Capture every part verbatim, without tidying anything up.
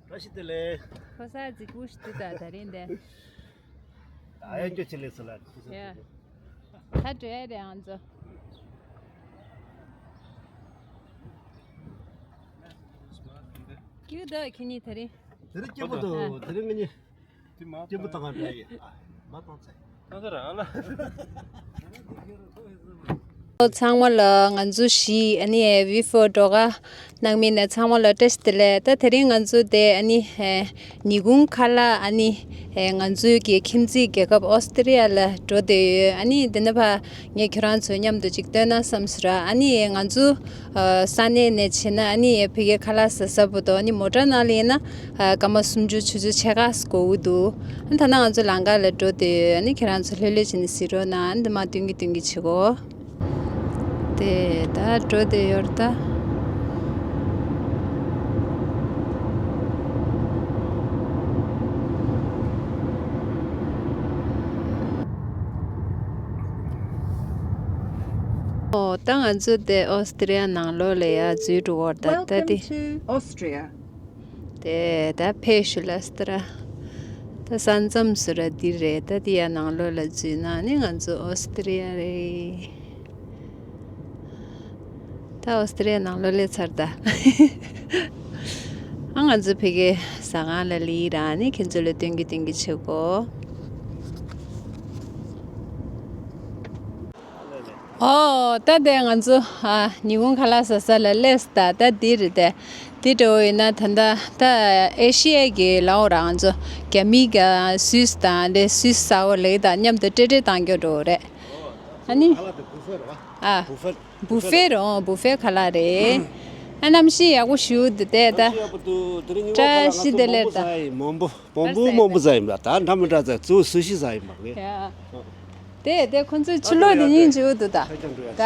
བཀྲ་ཤིས་བདེ་ལེགས། ཕོ་གསར་རྫིག་པོ་ཞིག་འདུག་ད་ད་རིང་འདི། ད་ཡ་ཅོ་ཆེ་ལེགས་སོ་ལ། ཡ། ད་འགྲོ་ཡ་རེད་ང་ཚོ། སྐྱིད་འདུག་ཁྱེད་གཉིས་ད་རིང་། དེ་རིང་སྐྱིད་པོ་འདུག་ཨ། དེ་རིང་ང་གཉིས། སྐྱིད་པོ་བཏང་བ་འདྲ་ཡིན། ཨ། མ་བཏང་ཚེ། ཚང་མ་ལ་ང་ཚོ་བཞི་ཨ་ནི་ཝི་ཧྥོ་འགྲོ་ག་གནང་མི་ནས་ཚང་མ་ལ་བཀྲ་ཤིས་བདེ་ལེགས། ད་དེ་རིང་ང་ཚོ་དེ་ཨ་ནི་ཉིན་གུང་ཁ་ལག་ཨ་ནི་ང་ཚོའི་གི་ཁྱིམ་མཚེས་རྒྱལ་ཁབ་ཨོ་སི་ཏྲི་ཡ་ལ་འགྲོ་བསྡད་ཡོད། ཨ་ནི་འདི་ནས་ཕར་ངས་ཁྱོད་རང་ཚོ་མཉམ་དུ་ཅིག་སྟོན་ན་བསམ་སོང་ར། ཨ་ནི་ང་ཚོ་ས་གནས་ནས་བྱས་ན་ཨ་ནི་ཕ་གིའི་ཁ་ལག་ཟ་ས་བར་དུ་ཨ་ནི་མོ་ཊ་ནང་ལ་ཡིན་ན་སྐར་མ་སུམ་ཅུ་ཆུ་ཚོད་ཕྱེད་ཀ་འགོར་གི་འདུག་ཨ་ནི་ད་ནང་ང་ཚོ་ལམ་ཁ་ལ་འགྲོ་བསྡད་ཡོད། ཨ་ནི་ཁྱེད་རང་ཚོ་ལྷོད་ལྷོད་བྱས་ནས་གཟིགས་རོགས་གནང་། ཨ་ནི་འདི་མར་སྟོན་གྱི་སྟོན་གྱི་བྱེད་གོ། དེ་ད་འགྲོ་བསྡད་ཡོད་རེད་ད། ཨོ། ད་ང་ཚོ་དེ་ཨོ་སི་ཏྲི་ཡ་ནང་ལོགས་ལ་ཡར་འཛུལ་འགྲོ་གི་རེད་ད། ད་དེ། དེ་ད་ཕེབས་ཞུ་ལ་སི་ཏྲ། ད་ས་མཚམས་སུ་ར་འདི་རེད། ད་འདི་ཡ་ནང་ལོགས་ལ་འཛུལ་ན་ནི་ང་ཚོ་ཨོ་སི་ཏྲི་ཡ་རེད། ད་ཨོ་སི་ཏྲི་ཡ་ནང་ལོགས་སླེབས་ཚར་ད། ཨ་ང་ཚོ་ཕ་གིའི་ཟ་ཁང་ལ་སླེབས་ར་ནི་ཁྱེད་ཚོ་ལ་སྟོན་གྱི་སྟོན་གྱི་བྱེད་གོ། ཨོ། ད་དེ་ང་ཚོ་ཨ་ཉིན་གུང་ཁ་ལག་ཟ་ས་ལ་སླེབས་ད། ད་འདི་རེད་དེ། འདི་འདྲ་བོ་ཡིན་ན་ད་ལྟ་ད་ཨེ་ཤི་ཡའི་གི་ལའོ་ར་ང་ཚོ་རྒྱ་མི་ག་སུད་སི་དང་དེ་སུད་སི་ཟ་བ་ལེགས་དང་མཉམ་དུ་སྤྲེལ་སྤྲེལ་བཏང་རྒྱུ་འདྲ་བོ་རེད། ཨ་ནི། ཨ། བུ་ཧྥེ་རོ། བུ་ཧྥེ་ཁ་ལག་རེད། ཨ་གནམ་གཤིས་ཡག་པོ་ཞེ་པོ་འདུག་དེ་ད། བཀྲ་ཤིས་བདེ་ལེགས་ད། མང་པོ་མང་པོ་མང་པོ་ཟ་ཡིན་པ་ད་འདྲ་མི་འདྲ་ཟ། གཙོ་བོ་སུ་ཤི་ཟ་ཡིན་པ་ངས། ཡ། དེ་དེ་ཁོ་ཚོའི་ཕྱི་ལོགས་དེ་སྙིང་རྗེ་པོ་འདུག་ད། ད།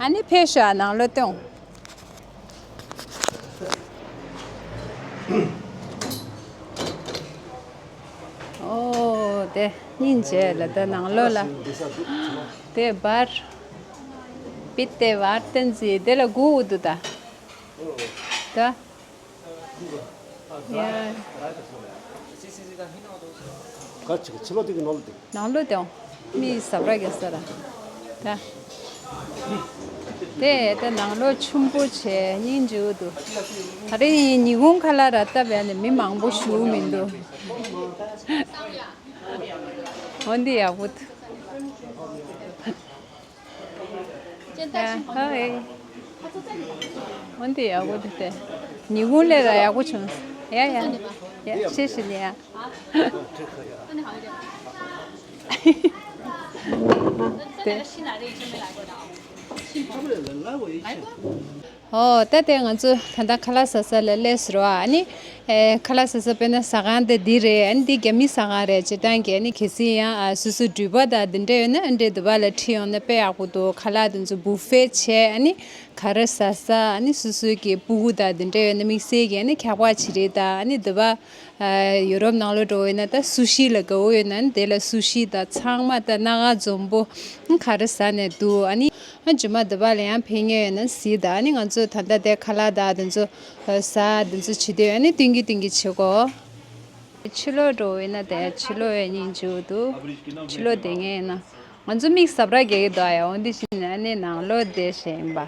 ཨ་ནི་ཕེབས་ཤོག་ནང་ལོགས་སྟོན། ཨོ། དེ་སྙིང་རྗེ་ལ་ད་ནང་ལོགས་ལ། དེ་བར། བི་ཏེ་བར་ཏན་ཟི་དེ་ལ་སྒུག་འདུག་ད། ད། ཡ། ག་ཅིག་ཕྱི་ལོགས་དེ་གི་ནང་ལོགས་དེ། ནང་ལོགས་དེ་འོང་། མི་ཟ་འཕྲོ་རྒྱག་ས་ར། ད། དེ་དེ་ནང་ལོགས་ཆེན་པོ་བྱས་སྙིང་རྗེ་པོ་འདུག་ད་རེས་ཉིན་གུང་ཁ་ལག་ར་སྟབས་ཡག་ནས་མི་མང་པོ་ཞིག་མི་འདུག་འོ་འདི་ཡག་པོ་འདུག་ཡ་ཧོ་ཨེ། འོན་ཏེ་ཡག་པོ་འདུག་སྟེ། ཉིན་གུང་ལས་ཀ་ཡག་པོ་བྱུང་། ཡ་ཡ། ཡ་ཤེས་ཤེས་ནས་ཡ། དེ། ཨོ་ད་དེ་ང་ཚོ་ད་ལྟ་ཁ་ལག་ཟ་ས་ལ་སླེབས་སོང་ར། ཨ་ནི། ཨེ། ཁ་ལག་ཟ་ས་དཔེར་ན་ཟ་ཁང་དེ་འདི་རེད། ཨ་ནི་འདི་རྒྱ་མི་ཟ་ཁང་རེད། སྤྱིར་བཏང་གི་ཨ་ནི་གལ་སྲིད་ཡང་ཨ་སོ་སོའི་འགྲུལ་པ་དང་འདི་འདྲ་ཡོད་ན་ཨ་འདྲའི་འདི་པ་ལ་ཁྲིད་ཡོང་ན་དཔེ་ཡག་པོ་འདུག་ཁ་ལག་དེ་ཚོ་བུ་ཧྥེ་བྱས། ཨ་ནི་ག་རེ་ཟ་ས། ཨ་ནི་སོ་སོའི་གི་སྤུ་གུ་དང་འདི་འདྲ་ཡོད་ན་དམིགས་བསལ་གྱི་ཨ་ནི་འཁྱག་པ་བྱེད་རེས་དང་། ཨ་ནི་འདི་པ་ཨ་ཡུ་རོབ་ནང་ལོགས་འགྲོ་ཡོད་ན་ད་སུ་ཤི་ལ་དགའ་བོ་ཡོད་ན་ཨ་ནི་དེ་ལ་སུ་ཤི་དང་ཚང་མ་ད་སྣ་ཁ་འཛོམས་པོ། ཨ་ག་རེ་ཟ་ནས་འདུག་ཨ་ནི། ཨ་རྗེས་མ་འདི་པ་ལ་ཡང་ཕེབས་མྱོང་ཡོད་ན་གཟིགས་དང་། ཨ་ནི་ང་ཚོ་ད་ལྟ་དེ་ཁ་ལག་དང་དེ་ཚོ་ཟ་དེ་ཚོ་བྱེད་དུས་ཨ་ནི་སྟོན་གྱི་སྟོན་གྱི་བྱེད་གོ། ཕྱི་ལོགས་འགྲོ་ཡིན་ན་དེ་ཕྱི་ལོགས་ཡང་སྙིང་རྗེ་པོ་འདུག་ཕྱི་ལོགས་དེ་ངས་ཡིན་ན་ང་ཚོ་མིག་ཟ་འཕྲོ་རྒྱག་གི་འདུག་ཡ། འོ་འདི་བྱས་ནས་ཨ་ནི་ནང་ལོགས་དེ་བྱས་ཡིན་པ།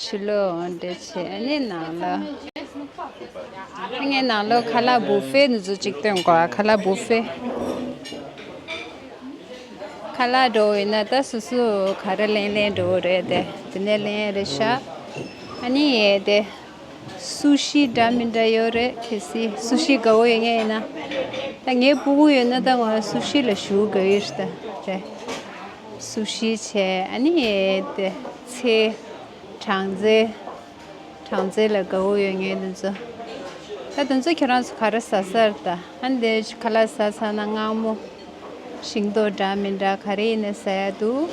ཕྱི་ལོགས་འོ་འདི་བྱས་ཨ་ནི་ནང་ལོགས། ངས་ནང་ལོགས་ཁ་ལག་བུ་ཧྥེ་འདི་ཚོ་གཅིག་སྟོན་གོ། ཁ་ལག་བུ་ཧྥེ། ཁ་ལག་འགྲོ་བ་ཡིན་ན་ད་སོ་སོ་ག་རེ་ལེན་ལེན་འགྲོ་བ་རེད་དེ། དེ་ནས་ལེན་རེད་ཤག་ཨ་ནི་ཡས་དེ། སུ་ཤི་འདྲ་མི་འདྲ་ཡོད་རེད། གལ་སྲིད་སུ་ཤི་དགའ་བོ་ཡོད་མཁན་ཡིན་ན། ད་ངའི་སྤུ་གུ་ཡོད་ན་ད་ང་སུ་ཤི་ལ་ཞུགས་དགའ་གི་རེད་ད་དེ། སུ་ཤི་བྱས། ཨ་ནི་ཡས་དེ། ཚལ། སྦྲང་རྩི། སྦྲང་རྩི་ལ་དགའ་བོ་ཡོད་མཁན་དེ་ཚོ། ད་དེ་ཚོ་ཁྱེད་རང་ཚོ་ག་རེ་ཟ་ས་རེད་ད། ཨ་ནི་དེ་ཁ་ལག་ཟ་ཚར་ན་མངར་མོ། ཤིང་ཏོག་འདྲ་མི་འདྲ་ག་རེ་ཡིན་ན་ཟ་ཡ་འདུག་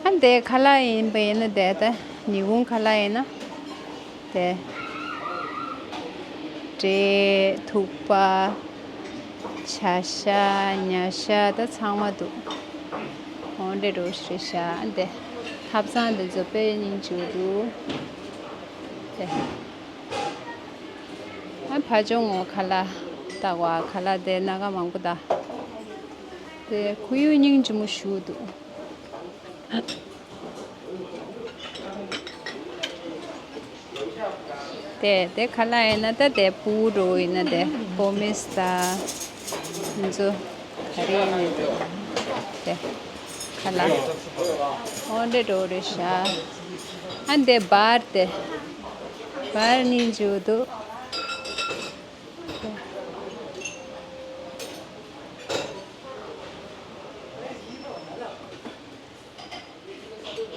ཨ་ནི་དེ་ཁ་ལག་ཡིན་པ་ཡིན་ན་དེ་ད་ཉིན་གུང་ཁ་ལག་ཡིན་ན། དེ། འབྲས། ཐུག་པ། བྱ་ཤ། ཉ་ཤ་ད་ཚང་མ་འདུག་འོ་འདྲ་འདྲ་བོ་ཞིག་རེད་ཤག་ཨ་ནི་དེ། ཐབ་ཚང་འདི་ཚོ་དཔེ་སྙིང་རྗེ་པོ་འདུག་དེ། ཨ་ཕ་ཆུང་ངོ་ཁ་ལག་ལྟ་བ། ཁ་ལག་དེ་སྣ་ཁ་མང་པོ་ད། དེ་ཁོར་ཡུག་སྙིང་རྗེ་མོ་ཞིག་འདུག་དེ་དེ་ཁ་ལག་ཡིན་ན་ད་དེ་སྤུ་གུ་འགྲོ་ཡིན་ན་དེ་པོ་མེས་ད་ང་ཚོ་ག་རེ་ཡིན་ནའི་དེ་དེ་ཁ་ལག་འོ་འདྲ་འགྲོ་རེད་ཤག་ཨ་འདི་བར་དེ་བར་སྙིང་རྗེ་པོ་འདུག་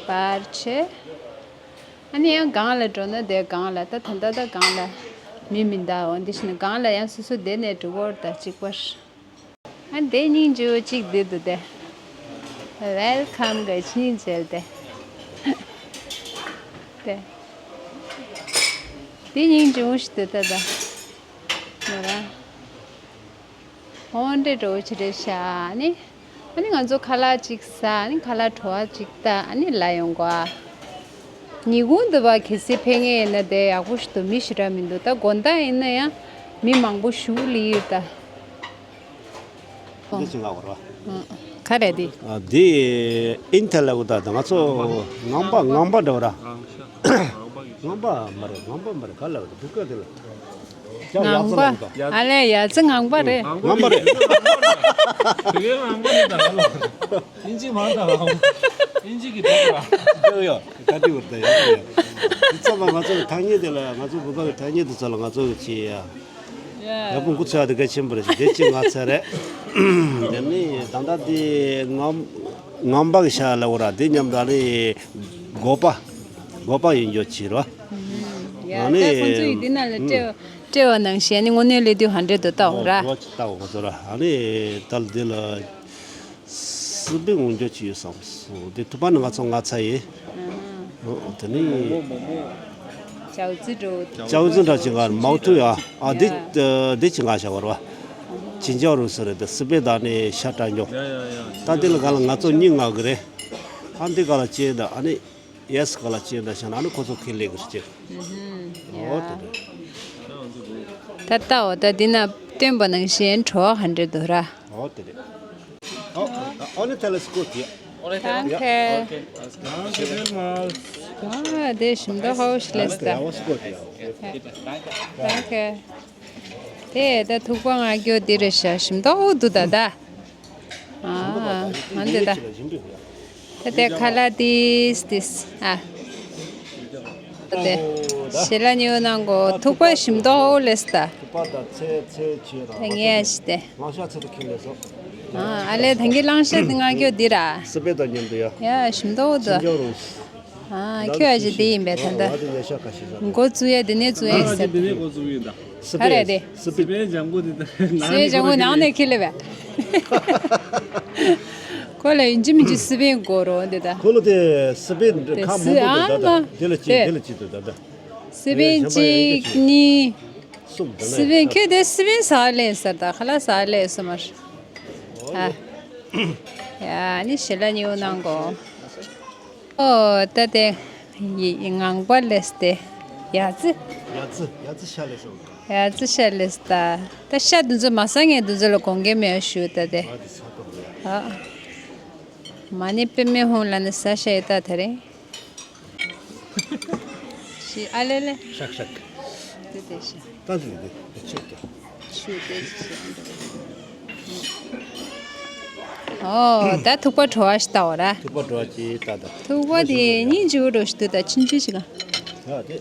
བར་ཆེ། ཨ་ནི་ཡང་སྒང་ལ་འགྲོ་ན་དེ་སྒང་ལ་ད་ད་ལྟ་ད་སྒང་ལ་མི་མི་འདུག་འོ་འདི་བཞིན་སྒང་ལ་ཡང་སོ་སོ་བསྡད་ནས་འགྲོ་གི་རེད་ད་གཅིག་པར། ཨ་འདི་སྙིང་རྗེ་པོ་གཅིག་འདི་འདུག་དེ། ཝེལ་ཁམ་གི་ཆིངས་བྱས་ཏེ། དེ། འདི་སྙིང་རྗེ་པོ་ཞིག་འདུག་ད་ད། མོ་རང་། འོ་འདྲ་འགྲོ་ཆེ་རེད་ཤག་ཨ་ནི། ཨ་ནི་ང་ཚོ་ཁ་ལག་ཅིག་ཟ། ཨ་ནི་ཁ་ལག་བྲོ་བ་ཅིག་ལྟ། ཨ་ནི་ལ་ཡོང་གོ་ཨ། ཉིན་གུང་འདི་བ་གལ་སྲིད་ཕེབས་མཁན་ཡིན་ན་དེ་ཡག་པོ་ཞིག་འདུག་མི་ཞེ་དྲག་མི་འདུག་ད་དགོང་དག་ཡིན་ན་ཡང་མི་མང་པོ་ཞིག་སླེབས་ཡོད་ད། འདི་ཅི་ང་བར་བ། ཨ། ག་རེ་འདི། ཨ། འདི་ཨིན་ཐལ་ལ་གོ་ད། ད་ང་ཚོ་ངང་པ་ངང་པ་འདྲ་བ་ར། ངང་པ་མ་རེད། ངང་པ་མ་རེད། ག་ལ་འདུག་ག་དེ་ལ། ངང་པ། ཨ་ལས་ཡ་ཙི་ངང་པ་རེད། ངང་པ་རེད། དེ་གའི་ངང་པ་རེད་ད་ལ། ཨིན་ཇི་མང་ད་ལ། ཨིན་ཇི་གི་འདུག་ར། འདུག་ཡོད། ད་དེ་བར་ད་ཡ་ཡ། འདི་ཚང་མ་ང་ཚོ་གི་ཐ་སྙད་དེ་ལ། ང་ཚོ་བོད་པ་གི་ཐ་སྙད་དེ་ཚོ་ལ་ང་ཚོ་གི་ཆེ་ཡ། ཡ། ཡག་པོ་འགོ་ཚུགས་ཡ་དེ་གལ་ཆེན་པོ་རེད་ཤག་དེ་གཅིག་ང་ཚོ་རེད། དེ་ནི་ད་ལྟ་དེ་ངང་ངང་པ་གི་ཤ་ལ་འོ་ར། དེ་མཉམ་དུ་ཨ་ནི་སྒོག་པ། སྒོག་པ་ཡིན་རྒྱུ་ཆེ་ར། ཡ། ཨ་ནི་ད་ཁོང་ཚོ་ཡི་འདི་ན་ལ་སྤྲད་སྤྲད་པ་ནང་བཞིན་ཨ་ནི་དངོས་གནས་སླེབས་དུས་ཧ་འདྲེ་དུ་ལྟ་འོང་ར། འོ་ཅི་ལྟ་འོང་ང་ཚོ་ར། ཨ་ནི་ད་ལ་དེ་ལ། སི་པན་འོང་རྒྱུ་ཅིག་ཡོད་བསམ་སོང་། དེ་ཐུག་པ་ནི་ང་ཚོ་ང་ཚ་ཡིན། ཨ་ཧ། འོ་དེ་ནི། ཅའོ་ཙི་འགྲོ། ཅའོ་ཙི་འདྲ་ཅིག་ང་མའོ་ཐུ་ཡ། ཨ་འདི་ཡ། འདི་ཅིག་ང་བྱ་བར་བ། ཅིན་ཅའོ་རུ་སི་རེད་དེ། སི་པན་ད་ནི་ཤ་སྟག་ཉོ། ཡ་ཡ་ཡ། ད་འདི་ལ་ག་ལ་ང་ཚོ་གཉིས་ང་གི་རེད། ཨ་འདི་ག་ལ་ཅེ་ད་ཨ་ནི། ཡེ་སི་ག་ལ་ཅེ་འདྲ་བྱ་ན་ཨ་ནི་ཁོ་ཚོ་ཁས་ལེན་གི་རེད་ཅེ། ཨ་ཧ། འོ་དེ་རེད། ད་ལྟ་འོ་ད་འདི་ན་སྟོན་པ་ནང་བཞིན་བྲོ་བ་ཧ་འདྲེ་འདུག་ར། འོ་དེ་རེད། ཨོ་ཨོ་ནི་ཐལ་སི་ཀོ་ཏི། Danke. Danke vielmals. ཨ་དེ་ཞིམ་མདོག་ཧོ་ཤི་ལེས་ད། ཡ་བ་སི་ཀོ་ཏི་ཡ། Danke. དེ་ད་ཐུག་པ་ང་སྐྱོ་འདི་རེད་ཤག་ཞིམ་མདོག་ཧོ་འདུག་ད་ད། ཨ་ང་འདི་ད། ད་དེ་ཁ་ལག་ཏིས་ཏིས་ཨ། དེ་ཞེ་ལ་ཉེའུ་ནང་གོ་ཐུག་པ་ཞིམ་མདོག་ཧོ་ལེས་ད། ཐུག་པ་ད་ཚེ་ཚེ་ཆེ་ར། ད་ངས་ཤི་དེ། ང་ཤ་ཚེ་ད་ཁེ་ལེ་སོ། ཨ་ཨ་ལས་ད་གིན་གླང་ཤ་འདི་ང་སྐྱོ་འདི་ར། སི་པན་དང་མཉམ་དུ་ཡ། ཡ་ཞིམ་མདོག་འདུག་ཅིན་ཅའོ་རུ། ཨ་ཁྱོད་ཨ་ཅེ་འདི་ཡིན་པས་ད་ལྟ། ང་དེ་ཉེ་ཤ་ཁ་ཤས་ཟ། མགོ་བཙུགས་ཡ་འདི་ནས་བཙུགས་ཡ་ཟེར། འདི་ནས་མགོ་བཙུགས་ཡིན་ད། སི་པན། ག་རེ་རེད། སི་པན། སི་པན་ལྗང་གུ་འདི་ད་ནང་ནས་ཁེ་ལེ་བས། ཁོ་ལ་ཡིན་གཅིག་མིན་གཅིག་སི་པན་དགོས་རོ་འདི་ད། ཁོ་ལ་དེ་སི་པན་དེ་ཁ་མང་པོ་འདུག་ད་ད། དེ་ལ་གཅིག་དེ་ལ་གཅིག་འདུག་ད་ད། སི་པན་གཅིག་གཉིས། གསུམ་དེ་ལ། སི་པན་ཁྱོད་དེ་སི་པན་ཟ་ལེ་ཟེར་ད་ཁ་ལག་ཟ་ལེ་ཟེར་མ་རེད། ཨ། ཡ་ནི་ཞེ་ལ་ཉེའུ་ནང་གོ། ཨོ་ད་དེ་ཡི་ངང་པ་ལེས་ཏེ། ཡ་ཙི། ཡ་ཙི་ཡ་ཙི་ཤ་ལེ་སོང་། ཡ་ཙི་ཤ་ལེས་ད། ད་ཤ་འདི་ཚོ་མ་ཟ་ངས་འདི་ཚོ་ལ་དགོངས་འགལ་མེད་ཞུ་ད་དེ། ཨ་དེ་ཚ་ཏོག་ལེ། ཨ། མ་ནི་པེ་མེ་ཧོང་ལ་ནི་ས་ཤ་ཡི་ད་ད་རེ། ཤི་ཨ་ལེ་ལེ། ཤག་ཤག་དེ་དེ་ཤི། ད་དེ་དེ་ཆུ་དེ། ཆུ་དེ་ཤི། ཨོ་ད་ཐུག་པ་བྲོ་བ་ཞིག་ལྟ་བ་ར། ཐུག་པ་བྲོ་བ་ཅིག་ལྟ་ད། ཐུག་པ་དེ་སྙིང་རྗེ་པོ་འགྲོ་ཞིག་འདུག་ད་ཆུང་ཆུང་ཞིག་ག་ཡ་དེ།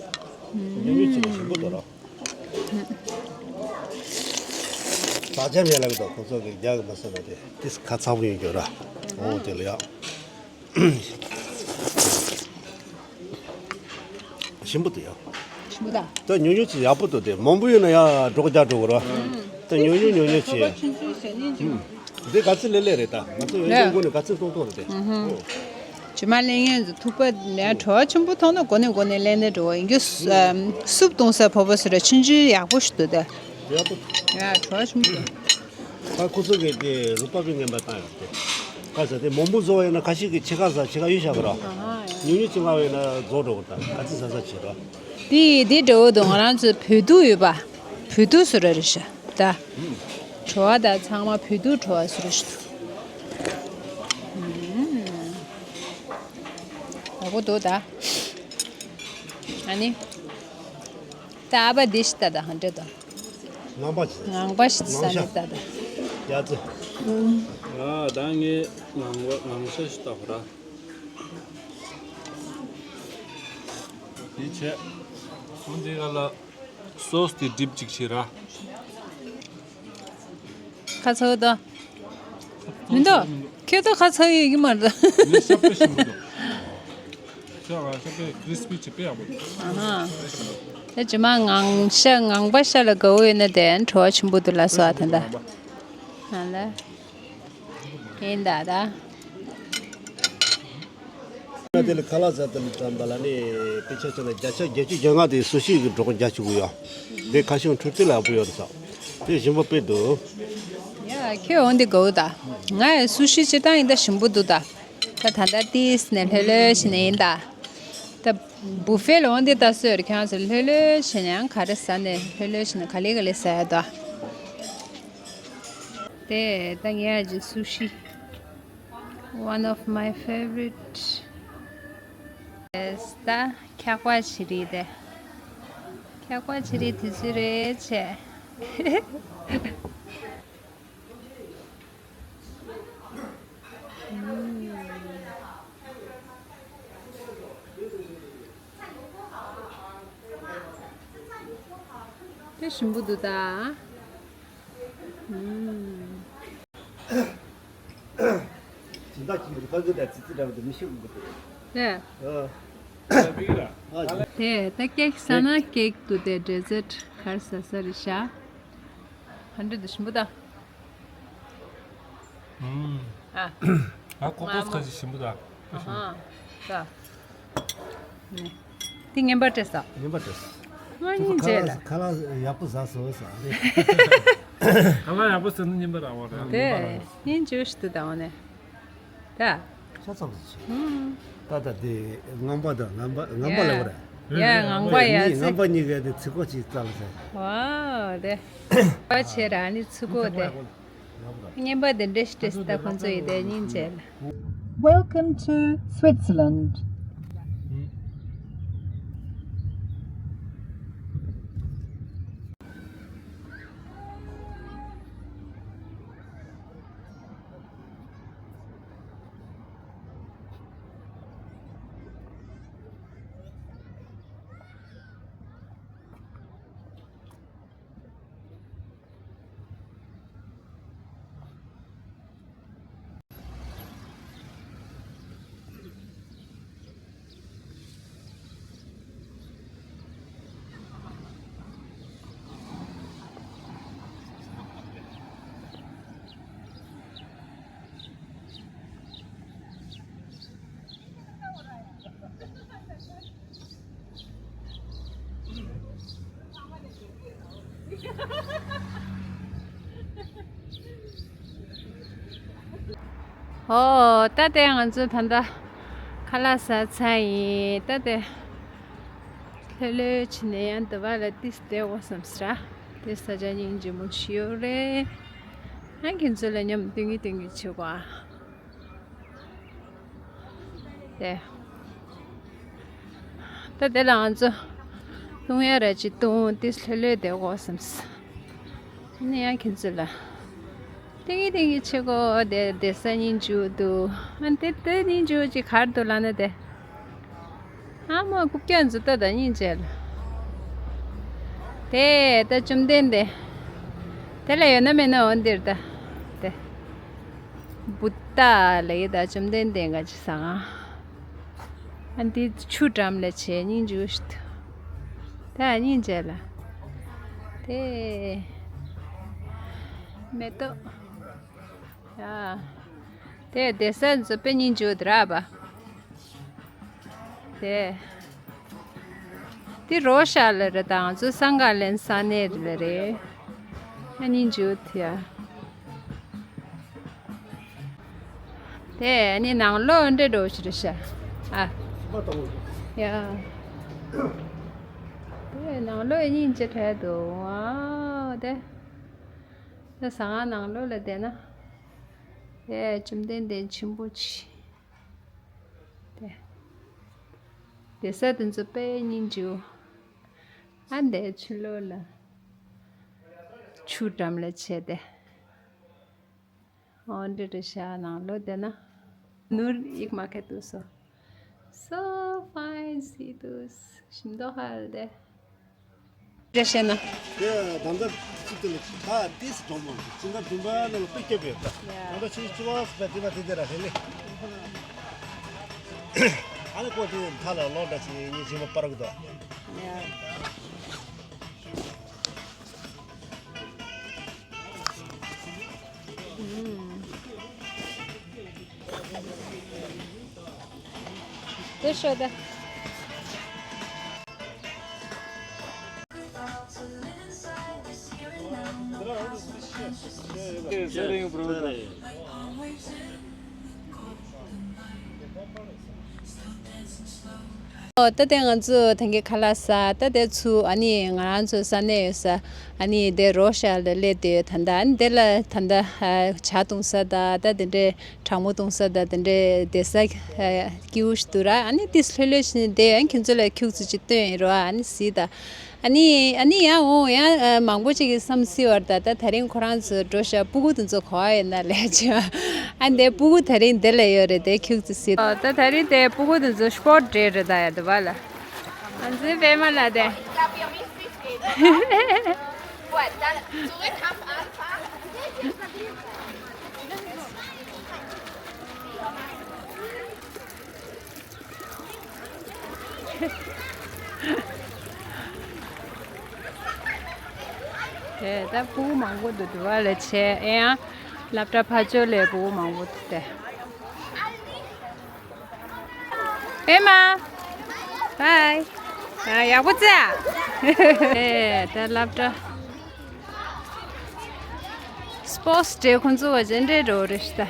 ཉུང་ཉུང་ཅིག་ལ་ཞིམ་པོ་འདུག་ར། ད་ཅམ་ཡ་ལ་གི་ད་ཁོ་ཚོ་གི་རྒྱག་གི་མ་ཟ་ན་དེ་དེ་ཁ་ཚ་པོ་ཡིན་རྒྱུ་ར། ཨོ་དེ་ལ་ཡ། ཞིམ་པོ་འདུག་ཡ། ཞིམ་པོ་ད། ད་ཉུང་ཉུང་ཅིག་ཡག་པོ་འདུག་དེ་མང་པོ་ཡོད་ན་ཡ་སྒྲོག་རྒྱག་འགྲོ་གི་ར། ད་ཉུང་ཉུང་ཉུང་ཉུང་ཅིག་ཆུང་ཆུང་ཞིག་སྙིང་རྗེ་མོ། འདི་ག་ཚོད་ལེ་ལེ་རེད་ད། ང་ཚོ་ཡོན་ཏན་སྒོ་ནས་ག་ཚོད་གཏོང་གཏོང་རེད་དེ། ཨ་ཧ། ཇི་མ་ལེན་ཡོན་ཚོ་ཐུག་པ་ནས་བྲོ་བ་ཆེན་པོ་མཐོང་ན་སྒོ་ནས་སྒོ་ནས་ལེན་ནས་འགྲོ་བ་ཡིན་རྒྱུ། སུབ་གཏོང་ས་ཕོ་བ་སུ་ར་ཆུང་ཆུང་ཡག་པོ་ཞིག་འདུག་དེ། ཡག་པོ། ཡ་བྲོ་བ་ཆེན་པོ་འདུག་ད་ཁོ་ཚོ་གིས་དེ་རུ་པ་པི་ངན་པ་བཏང་ཡོད་དེ། ཁ་ས་དེ་མང་པོ་བཟོ་བ་ཡིན་ན་ཁ་ཤས་ཀྱིས་ཕྱེད་ཀ་ཟ་ཕྱེད་ཀ་གཡུག་བཞག་གི་ར། ཨ་ཧ། ཉུང་ཉུང་ཅིག་མངགས་པ་ཡིན་ན་རྫོགས་འགྲོ་གི་རེད། ད་ག་ཚོད་ཟ་ས་བྱེད་རོགས། དེ་དེ་འདྲ་བོ་འདུག་ང་རང་ཚོའི་བོད་ཐུག་ཡོད་པ། བོད་ཐུག་བཟོ་འདྲ་རེད་ཤག་ད། བྲོ་བ་དང་ཚང་མ་བོད་ཐུག་བྲོ་བ་བཟོ་འདྲ་ཞིག་འདུག་ཨ་གོ་འདུག་ད། ཨ་ནི། ད་ཨ་ཕ་འདི་ཞིག་ལྟ་ད་ཧ་འདྲ་ད། ངང་པ་ཞིག་ངང་པ་ཞིག་ངང་ས་ཤ། ནས་ལྟ་ད། ཡ་ཙི། ཨ་ད་ངས་ངང་པ་ངང་ཤ་ཞིག་ལྟ་བ་ར། དེ་བྱས། ཨོ་འདི་ག་ལ་སོ་སི་དེ་ཌིབ་ཅིག་བྱེད་ར། ཁ་ཚ་བོ་དང་། མི་འདུག་ཁྱོད་ད་ཁ་ཚ་ཡོད་ཀྱི་མ་རེད། ངས་ཤ་དཔེ་ཞིམ་པོ་འདུག་ཤ་ང་ཤ་དཔེ་ཀི་རི་སི་པི་ཅིག་དཔེ་ཡག་པོ་འདུག་ཨ་ཧ། ད་ཇི་མ་ངང་ཤ་ངང་པ་ཤ་ལ་དགའ་བོ་ཡོད་ན་དེ་བྲོ་བ་ཆེན་པོ་འདུག་ལ་སོ་ཨ་ད་ད། ང་ལ། ཡིན་ད་ད། དེ་ལ་ཁ་ལག་ཟ་དུ་ནི་ཙམ་པ་ལ་ནི་དཔེ་ཆ་ཆ་ལ་བརྒྱ་ཆ་བརྒྱད་ཅུ་གྱ་ལྔ་དེ་སུ་ཤི་གི་འགྲོ་གི་རྒྱ་ཆུ་གུ་ཡོད། དེ་ཁ་ཤོང་འཕྲུལ་དེ་ལ་བུ་ཡོད་ས། དེ་ཞིམ་པོ་དཔེ་འདུག་ཡ་ཁྱོད་འོང་དེ་དགའ་བོ་ད། ང་ཡི་སུ་ཤི་སྤྱིར་བཏང་ཡིན་ད་ཞིམ་པོ་འདུག་ད། ད་ད་ལྟ་ཏིས་ནས་ལྷོད་ལྷོད་བྱས་ནས་ཡིན་ད། ད་བུ་ཧྥེ་ལ་འོང་དེ་ད་སོས་རེ་ཁྱོད་ཚོ་ལྷོད་ལྷོད་བྱས་ནས་ཡང་ག་རེ་ཟ་ནས་ལྷོད་ལྷོད་བྱས་ནས་ག་ལེ་ག་ལེ་ཟ་ཡ་ད། དེ་ད་ངའི་ཨ་ཅེ་སུ་ཤི། One of my favorite. ད་འཁྱག་པ་བྱི་རིལ་དེ། འཁྱག་པ་བྱི་རིལ་དེ་ཚོ་རེད་བྱས། དེ་ཞིམ་པོ་འདུག་ད། ཨུམ། སྦྱིན་བདག་གིས་རིག་པ་འདི་དང་ཙི་ཙི་འདྲ་བ་འདི་མི་ཤེས་འདུག་གི་རེད། ཨ། དེ་ད་ཀེག་ཟ་ན་ཀེག་འདུག་དེ་ཌེ་ཛར་ག་རེ་ཟ་ས་རེད་ཤག་ཧ་འདྲ་འདི་ཞིམ་པོ་ད། ཨུམ། ཨ། ཨ་ཀོ་ཀོ་སི་ཁ་ཅིག་ཞིམ་པོ་ད། ཨ་ཧ། ད། ནི། དེ་ངན་པ་སྤྲད་ས། ངན་པ་སྤྲད་ས། ང་སྙིང་རྗེ་ལ། ཁ་ལག་ཡག་པོ་ཟ་སོང་ས་རེད། ཁ་ལག་ཡག་པོ་ཟ་ན་ངན་པ་རང་བ་རེད། དེ་སྙིང་རྗེ་ཞིག་ཏུ་ད་འོ་ནས། ད། ཤ་ཚ་པོ་ཞིག་ཨུམ། ད་ད་དེ་ངང་པ་དང་ངང་པ་ངང་པ་ལ་བ་རེད། ཡ་ངང་པ་ཡ་ངས་ཚིག་ངང་པ་གཉིས་ཀ་དེ་ཚིག་གོ་ཅིག་རྩ་ལ་ཟ། ཝའོ་དེ། པ་ཆེ་ར་ནི་ཚིག་གོ་དེ། ངན་པ་དེ་འདྲ་ཞིག་སྤྲད་ད་ཁོང་ཚོ་ཡི་དེ་སྙིང་རྗེ་ལ། Welcome to Switzerland. ཨོ། ད་ལྟའི་ང་ཚོ་ད་ལྟ་ཁ་ལག་ཟ་ཚར་ཡིན། ད་ལྟའི་ལྷོད་ལྷོད་བྱས་ནས་ཡང་དུ་བ་ལ་ཏིས་བསྡད་འོ་བསམ་ས། དེ་ས་ཆ་སྙིང་རྗེ་མོ་ཞིག་ཡོད་རེད། ཡང་ཁྱེད་ཚོ་ལ་མཉམ་སྟོན་གི་སྟོན་གི་བྱེད་དགོས་ཨ། དེ། ད་དེ་ལ་ང་ཚོ་བཏུང་ཡ་ར་ཅིག་བཏུང་ཏིས་ལྷོད་ལྷོད་བསྡད་འོ་བསམ་ས། ནི་ཡང་ཁྱེད་ཚོ་ལ། ཏིང་ངེ་ཏིང་ངེ་ཆེ་གོ་དེ་དེ་ས་སྙིང་རྗེ་འདུག་ཨ་དེ་དེ་སྙིང་རྗེ་ཅིག་གར་འདུག་ལ་ན་དེ། ཨ་མ་རྐུབ་བཀྱག་འཛུལ་ལྟ་དང་སྙིང་རྗེ་ལ། དེ་ད་བཅོམ་ལྡན་དེ། དེ་ལ་ཡོད་ན་མེད་ན་འོ་འདིར་ད། དེ། བུ་ཏ་ལ་ཡི་ད་བཅོམ་ལྡན་དེ་འགའ་ཅི་སང་ཨ། ཨ་འདི་ཆུ་འགྲམ་ལ་བྱས་སྙིང་རྗེ་ཞིག་འདུག་ད་སྙིང་རྗེ་ལ། དེ། མེ་ཏོག་ཡ། དེ་དེ་ས་འཛོ་པེ་སྙིང་རྗེ་དེ་ར་བ། དེ། དེ་རོ་ཤ་ལ་རེད་དང་ཚོ་སང་ག་ལེན་ས་ནས་རེད་རེད། ཨ་སྙིང་རྗེ་དེ་ཡ། དེ་ནི་ནང་ལོགས་འདྲེ་འགྲོ་ཞིག་རེད་ཤག་ཨ། ཡ། དེ་ནང་ལོགས་སྙིང་རྗེ་བྲལ་འདུག་ཨ་དེ། ད་ཟ་ཁང་ནང་ལོགས་ལ་བསྡད་ན། དེ་བཅོམ་ལྡན་འདས་ཆེན་པོ་ཆེ། དེ། བསྡད་ས་དེ་ཚོ་དཔེ་སྙིང་རྗེ་བོ། ཨ་འདའི་ཕྱི་ལོགས་ལ། ཆུ་འགྲམ་ལ་བྱས་ཏེ། འོ་འདྲ་འདྲ་ཤག་ནང་ལོགས་བསྡད་ན། ནོར་ཡིག་མ་ཁད་དུ་སོ། So fine, see this. ཞིམ་མདོག་ཧ་ལས་དེ། འདྲ་བཤད་ན། དེ་ད་ལྟ་གཅིག་ཏུ་ལ་ད་ཏིས་གྲོང་མོ་ཅི་འདྲ་བདུན་པ་ནང་ལ་དཔེ་སྐྱོ་བས་ད། ཡ། ད་ལྟ་ཆུ་ཆུ་བ་སུ་ད་དེ་བ་དེ་དེ་ར་ཧེ་ལེ། ཨ་ནི་ཀོ་དེ་མཐའ་ལ་ལོག་འདྲ་ཅིག་ངས་ཇི་མ་པར་གི་ད། ཡ། དེ་ཤོད་དེ། ཨོ། ད་དེ་ང་ཚོ་ཐང་གའི་ཁ་ལག་ཟ། ད་དེ་ཚུར་ཨ་ནི་ང་རང་ཚོ་ས་གནས་ཡོད་ས་ཨ་ནི་དེ་རོ་ཤ་ལ་སླེབས་བསྡད་ཡོད། ད་ལྟ་ཨ་ནི་དེ་ལ་ད་ལྟ་ཨ་ཇ་བཏུང་ས་དང་ད་དེ་འདྲའི་གྲང་མོ་བཏུང་ས་དང་དེ་འདྲའི་བསྡད་ས་ཨ་སྐྱིད་པོ་ཞིག་འདུག་ར། ཨ་ནི་ཏིས་ལྷོད་ལྷོད་བྱས་ནས་བསྡད་ཡོད། ཁྱོད་ཚོ་ལ་ཁྱུག་ཙམ་ཅིག་སྟོན་ཡིན་རོ། ཨ་ནི་གཟིགས་དང་། ཨ་ནི་ཨ་ནི་ཡང་འོང་ཡང་ཨ་མང་པོ་ཅིག་གིས་བསམ་སྲིད་པ་རེད། ད་ད་དེ་རིང་ཁོ་རང་ཚོ་འགྲོ་ཤག་སྤུ་གུ་དེ་ཚོ་ག་པར་ཡོད་ན་ལས་བྱེད། ཨ་འདི་སྤུ་གུ་དེ་རིང་འདི་ལ་ཡོད་རེད། དེ་ཁྱུག་ཙམ་གཟིགས། ཨ་ད་དེ་རིང་དེ་སྤུ་གུ་དེ་ཚོ་སྤོར་ཊི་ཌེ་རེད། ད་ཡ་དེ་བ་ལ་ང་ཚོའི་པད་མ་ལགས་དེ། དེ་ད་སྤུ་གུ་མང་པོ་འདུག་འདུག་པ་ལ་བྱས། ཨེ་ཡང་སློབ་གྲྭ་ཕར་ཕྱོགས་ལ་སྤུ་གུ་མང་པོ་འདུག་སྟེ། པད་མ། བའི། ཡག་པོ་བྱས། ཨེ་ད་སློབ་གྲྭ། སྤོར་ཊི་ཌེ་ཁོང་ཚོ་བ་ཇེན་ཌར་འགྲོ་རེད་ཤག་ད།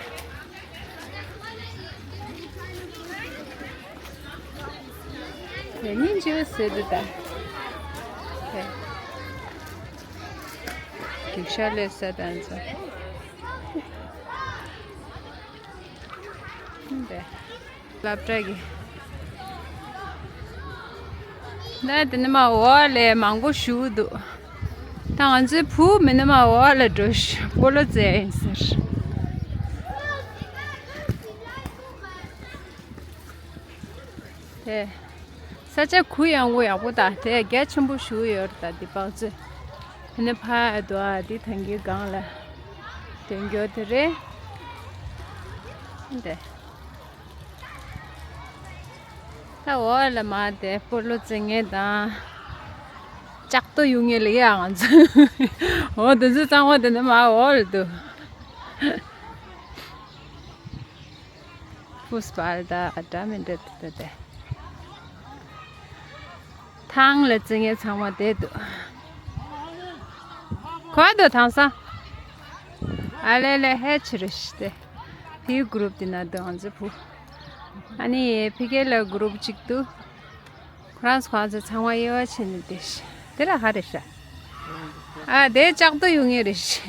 དེ་ཉིན་ཅི་ཟེར་དུ་ད། དེ། རྒྱུག་ཤར་ལས་ས་དང་ཚོ། དེ། སློབ་གྲྭ་གི། ད་དེ་ནས་མར་འོག་ལ་མང་པོ་བཞུགས་འདུག་ད་ང་ཚོའི་བུ་མི་ནི་མར་འོག་ལ་འགྲོ་ཤག་སྤོ་ལོ་རྩེ་ཡིན་ཟེར། དེ། ས་ཆ་གུ་ཡངས་པོ་ཡག་པོ་དང་དེ་རྒྱ་ཆེན་པོ་བཞུགས་ཡོད་རེད། ད་འདི་བག་ཚོད། དེ་ནས་ཕར་འདུག་ཨ་འདི་ཐང་གའི་སྒང་ལ་སྟོན་རྒྱུ་དེ་རེད། འདི། ད་འོག་ལ་མར་དེ་སྤོ་ལོ་རྩེ་མཁན་དང་། ལྕགས་རྡོ་གཡུག་མཁན་ལ་ཡ་ང་ཚོ། འོ་དེ་ཚོ་གཙང་མ་དེ་ནས་མར་འོག་ལ་འདུག་ཕུས་པར་ད་འདྲ་མི་འདྲ་དེ་དེ། ཐང་ལ་རྩེ་མཁན་ཚང་མ་བསྡད་འདུག་ག་པར་འདུག་དེང་སང་། ཨ་ལེ་ལེ་ཧེ་ཆི་རེད་ཤི་སྟེ། ཕི་གུ་རུབ་དེ་ན་འདུག་ང་ཚོའི་བུ། ཨ་ནི་ཕི་གེ་ལ་གུ་རུབ་གཅིག་འདུག་ཁོ་རང་ཚོ་ཁོ་རང་ཚོ་ཚང་མ་དབྱེ་བ་ཕྱེ་ནས་བསྡད་ཤག་དེ་ར་ཧ་རེད་ཤག་ཨ་དེ་ལྕགས་རྡོ་གཡུག་མཁན་རེད་ཤག་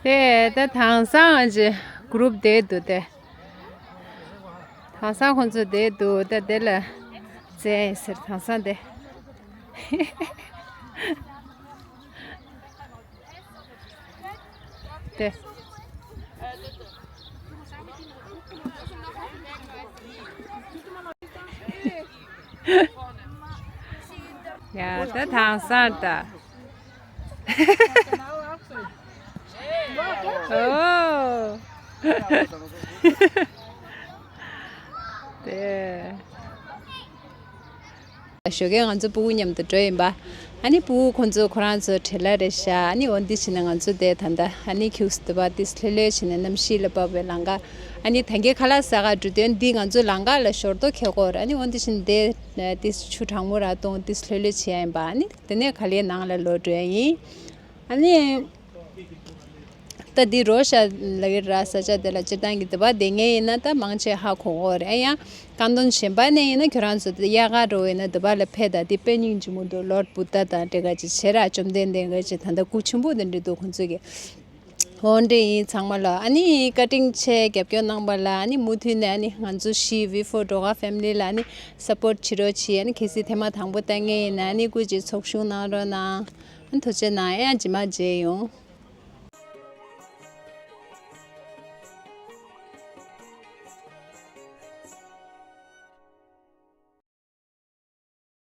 དེ་ད་དེང་སང་ཨ་ཅེ་གུ་རུབ་བསྡད་འདུག་དེ། དེང་སང་ཁོང་ཚོ་བསྡད་འདུག་ད་དེ་ལ་རྩེ་ཡིན་ཟེར་དེང་སང་དེ། དེ། ཡ་ད་དེང་སང་ད། ཨོ། དེ། ཞོགས་ཀས་ང་ཚོ་སྤུ་གུ་མཉམ་དུ་འགྲོ་ཡིན་པ། ཨ་ནི་སྤུ་གུ་ཁོང་ཚོ་ཁོ་རང་ཚོ་བྲེལ་ལ་རེད་ཤག་ཨ་ནི་འོ་འདི་བྱས་ན་ང་ཚོ་དེ་ད་ལྟ་ཨ་ནི་ཁྱུག་སི་དུ་བ་ཏིས་ལྷོད་ལྷོད་བྱས་ནས་གནམ་གཤིས་ལ་བབས་པའི་ལམ་ཁ། ཨ་ནི་ཐང་གའི་ཁ་ལག་ཟ་ག་འགྲོ་དོན་འདི་ང་ཚོ་ལམ་ཁ་ལ་ཞོར་དུ་ཁེ་གོ་ར། ཨ་ནི་འོ་འདི་བྱས་ནས་དེ་ཏིས་ཆུ་གྲང་མོ་ར་བཏུང་ཏིས་ལྷོད་ལྷོད་བྱས་ཡིན་པ། ཨ་ནི་དེ་ནས་ག་ལེ་ནང་ལ་ལོག་འགྲོ་ཡ་ཡིན། ཨ་ནི། ད་ ད་འདི་རོ་ཤ་ལ་གི་ར་ས་ཆ་དེ་ལ་སྤྱིར་བཏང་གི་དུ་བ་དེ་ངས་ཡིན་ན་ད་མང་ཆེ་ཧ་གོ་གོ་རེད། ཡང་ཀན་ཏོན་གཞན་པ་ནས་ཡིན་ན་ཁྱོད་རང་ཚོ་དེ་དབྱར་ཁ་འགྲོ་བས་ན་དུ་བ་ལ་ཕེབས། ད་དེ་དཔེ་སྙིང་རྗེ་མོ་འདུག་ལོར་བུ་ད་དང་འབྲེལ་ག་ཅིག་བྱེད་ར། བཅོམ་ལྡན་འདས་ག་ཅིག་ད་ལྟ་སྐུ་ཆེན་པོ་དེ་འདྲ་འདུག་ཁོང་ཚོ་གི། འོ་འདྲ་ཡིན། ཚང་མ་ལ་ཨ་ནི་བཀའ་དྲིན་ཆེ། རྒྱབ་སྐྱོར་གནང་བ་ལ་ཨ་ནི་མུ་མཐུད་ནས་ཨ་ནི་ང་ཚོ་ཤི་ཝི་ཕོར་སྒྲོལ་དཀར་ཕེ་མི་ལི་ལ་ཨ་ནི་སབ་པོར་བྱེད་རོགས་བྱེད། ཨ་ནི་གལ་སྲིད་ཐེངས་མ་དང་པོ་ལྟ་མཁན་ཡིན་ན་ཨ་ནི་སྐུ་མཁྱེན་ཚོགས་ཞུགས་གནང་རོགས་གནང་། ཨ་ནི་ཐུགས་རྗེ་གནང་། ཡང་རྗེས་མ་མཇལ་ཡོང་།